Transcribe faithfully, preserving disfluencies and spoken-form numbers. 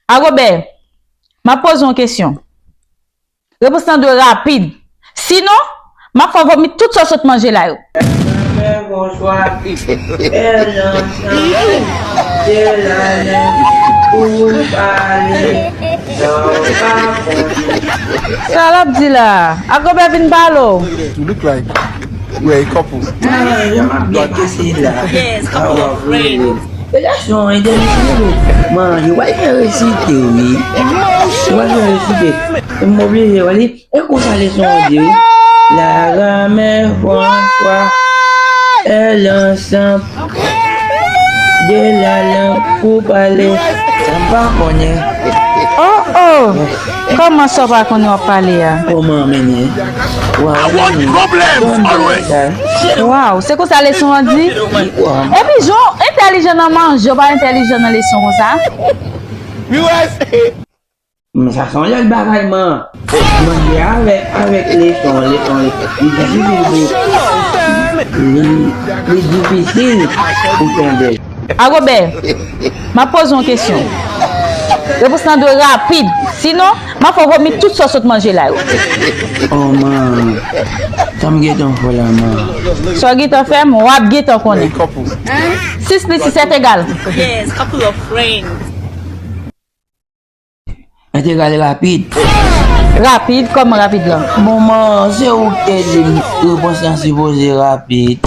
Agobè, m ap poze w yon kesyon. Repons lan dwe rapid. Sinon, m ap fè w vomit tout sa w sot manje la yo. Sa l ap di la? Agobè vin pale w. You look like we are a couple. Manje m ap byen kese la. Yes, couple of friends. Relasyon entèlijan tou. Manje, w al fè resite, wi. W al fè resite. M oblije, w al li. E konsa leson an di, wi. La ramè François, elle ensemble, de la langue pour parler. Sa m pa konnen. Oh, oh! Kòman sa w pa konnen w ap pale a? Kòman mennen? Waw, I want problems always. Waw, se konsa leson an di? Epi jan w entèlijan nan manje, w pa entèlijan nan leson konsa? U S A. Men sa se yon lòt bagay, man. Manje avèk, avèk leson, leson, li difisil pou, li, li difisil pou tande. Agobè, m ap poze w yon kesyon. Repons lan dwe rapid. Sinon, m ap fè w vomit tout sa w sot manje la yo. Oh, man. Sa m gentan fè la, man. Sa w gentan fè, m w ap gentan konnen. Sis plis sis egal. Yes, couple of friends. Entegral rapid. Rapid? Kòman rapid lan? Bon, man, se ou ki te di m repons lan sipoze rapid.